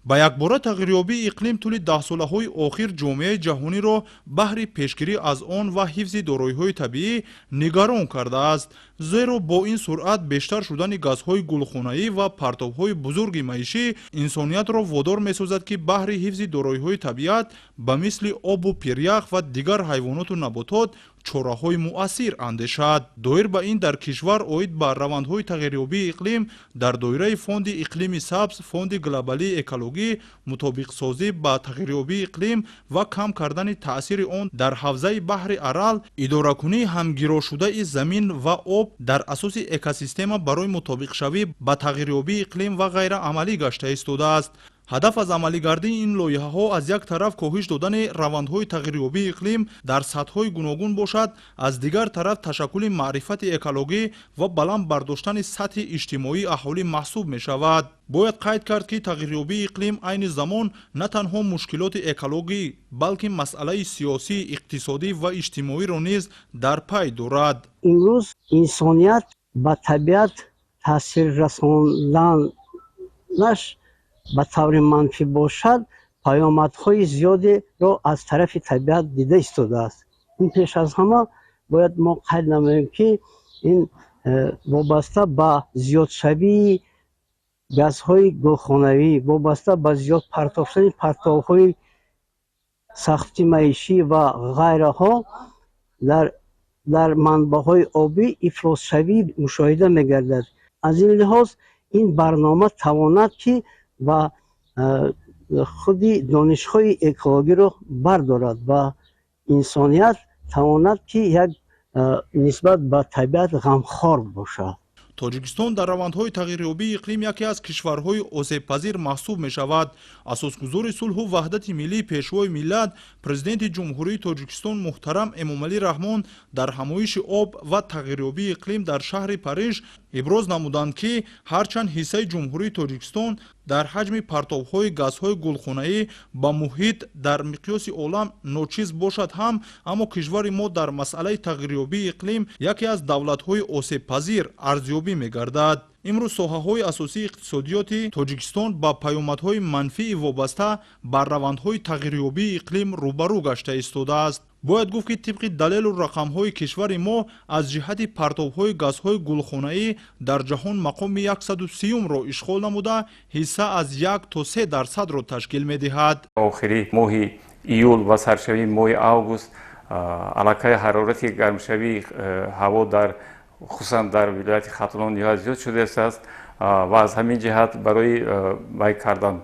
Ба якбора тағйирёбии иқлим тӯли даҳсолаҳои охир ҷомеаи ҷаҳониро баҳри пешгирӣ аз он ва ҳифзи дороиҳои табиӣ нигарон кардааст, зеро бо ин суръат бештар шудани газҳои гулхонаӣ ва партовҳои бузурги маишӣ инсониятро водор месозад, ки баҳри ҳифзи дороиҳои табиат ба мисли обу пирях ва дигар ҳайвоноту наботот чораҳои муассир андешад. Доир ба ин дар кишвар оид ба равандҳои тағйирёбии иқлим дар доираи Фонди иқлими сабз, Фонди глобалии экологӣ, мутобиқсозӣ ба тағйирёбии иқлим ва кам кардани таъсири он дар ҳавзаи баҳри Арал, идоракунии ҳамгирошудаи замин ва об дар асоси экосистема барои мутобиқшавӣ ба тағйирёбии иқлим ва ғайра амалӣ гашта истодааст. Ҳадаф аз амалигардии ин лоиҳаҳо аз як тараф коҳиш додани равандҳои тағйирёбии иқлим дар сатҳҳои гуногун бошад, аз дигар тараф ташаккули маърифати экологӣ ва баланд бардоштани сатҳи иҷтимоии аҳолӣ маҳсуб мешавад. Бояд қайд кард, ки тағйирёбии иқлим айни замон на танҳо мушкилоти экологӣ, балки масъалаи сиёсӣ, иқтисодӣ ва иҷтимоиро низ дар пай дорад. Имрӯз инсоният ба табиат таъсир расонданаш ба таври манфӣ бошад, паёмадҳои зиёдеро аз тарафи табиат дида истодааст. Ин пеш аз ҳама бояд мо қайд намоем, ки ин вобаста ба зиёдшавии газҳои гулхонавӣ, вобаста ба зиёд партофтани партовҳои сахти маишӣ ва ғайраҳо дар манбаъҳои обӣ ифлосшавӣ мушоҳида мегардад. Аз ин лиҳоз ин барнома тавонад, ки ва худи донишҳои экологиро бардорад ва инсоният тавонад, ки як нисбат ба табиат ғамхор бошад. Тоҷикистон дар равандҳои тағйирёбии иқлим яке аз кишварҳои осебпазир маҳсуб мешавад. Асосгузори сулҳу ваҳдати миллӣ, Пешвои миллат, Президенти Ҷумҳурии Тоҷикистон муҳтарам Эмомалӣ Раҳмон дар ҳамоиши об ва тағйирёбии иқлим дар шаҳри Париж иброз намуданд, ки ҳарчанд ҳиссаи Ҷумҳурии Тоҷикистон дар ҳаҷми партовҳои газҳои гулхонаӣ ба муҳит дар миқёси олам ночиз бошад ҳам, аммо кишвари мо дар масъалаи тағйирёбии иқлим яке аз давлатҳои осебпазир арзёбӣ мегардад. Имрӯз соҳаҳои асосии иқтисодиёти Тоҷикистон ба паёмадҳои манфии вобаста ба равандҳои тағйирёбии иқлим рӯбарӯ гашта истодааст. Бояд гуфт, ки тибқи далелу рақамҳои кишвари мо аз ҷиҳати партовҳои газҳои гулхонаӣ дар ҷаҳон мақоми 130-ро ишғол намуда, ҳисса аз 1 то 3 дарсадро ташкил медиҳад. Охири моҳи июл ва саршавии моҳи август аллакай ҳарорати гармшавии ҳаво дар хусусан дар вилояти Хатлон ниҳоят зиёд шудааст ва аз ҳамин ҷиҳат барои бай кардан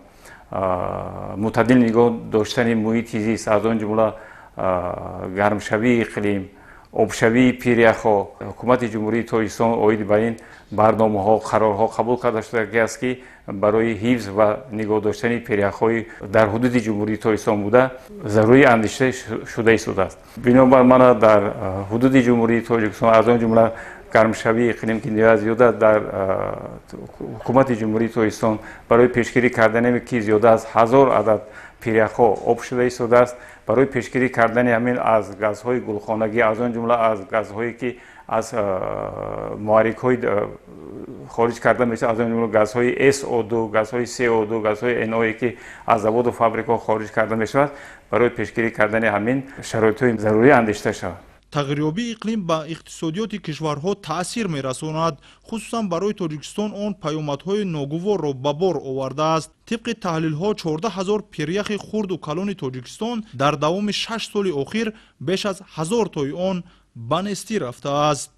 мӯътадил нигоҳ доштани муҳити зист, аз он ҷумла гармшавии иқлим, обшавии пиряхҳо, Ҳукумати Ҷумҳурии Тоҷикистон оид ба ин барномаҳо, қарорҳо қабул карда шудааст, ки барои ҳифз ва нигоҳ доштани пиряхҳои дар ҳудуди Ҷумҳурии Тоҷикистон буда зарурӣ андешида шуда истодааст. Бинобар мана дар ҳудуди Ҷумҳурии Тоҷикистон, аз он ҷумла гармшавии иқлим, ки ниҳоят зиёд аст, дар Ҳукумати Ҷумҳурии Тоҷикистон барои пешгирӣ кардане, ки зиёда аз 1000 адад пиряхҳо об шуда истодааст, барои пешгирӣ кардани ҳамин аз газҳои гулхонагӣ, аз он ҷумла аз газҳое, ки аз муҳаррикҳои хориҷ карда мешавад, аз он ҷумла газҳои СО2, газҳои СО2, газҳои НО, ки аз заводу фабрикаҳо хориҷ карда мешавад, барои пешгирӣ кардани ҳамин шароитҳои зарурӣ андешида шавад. Тағйирёбии иқлим ба иқтисодиёти кишварҳо таъсир мерасонад. Хусусан барои Тоҷикистон он паёмадҳои ногуворро ба бор овардааст. Тибқи таҳлилҳо, 14 ҳазор пиряхи хурду калони Тоҷикистон дар давоми 6 соли охир беш аз 1000 тои он ба нестӣ рафтааст.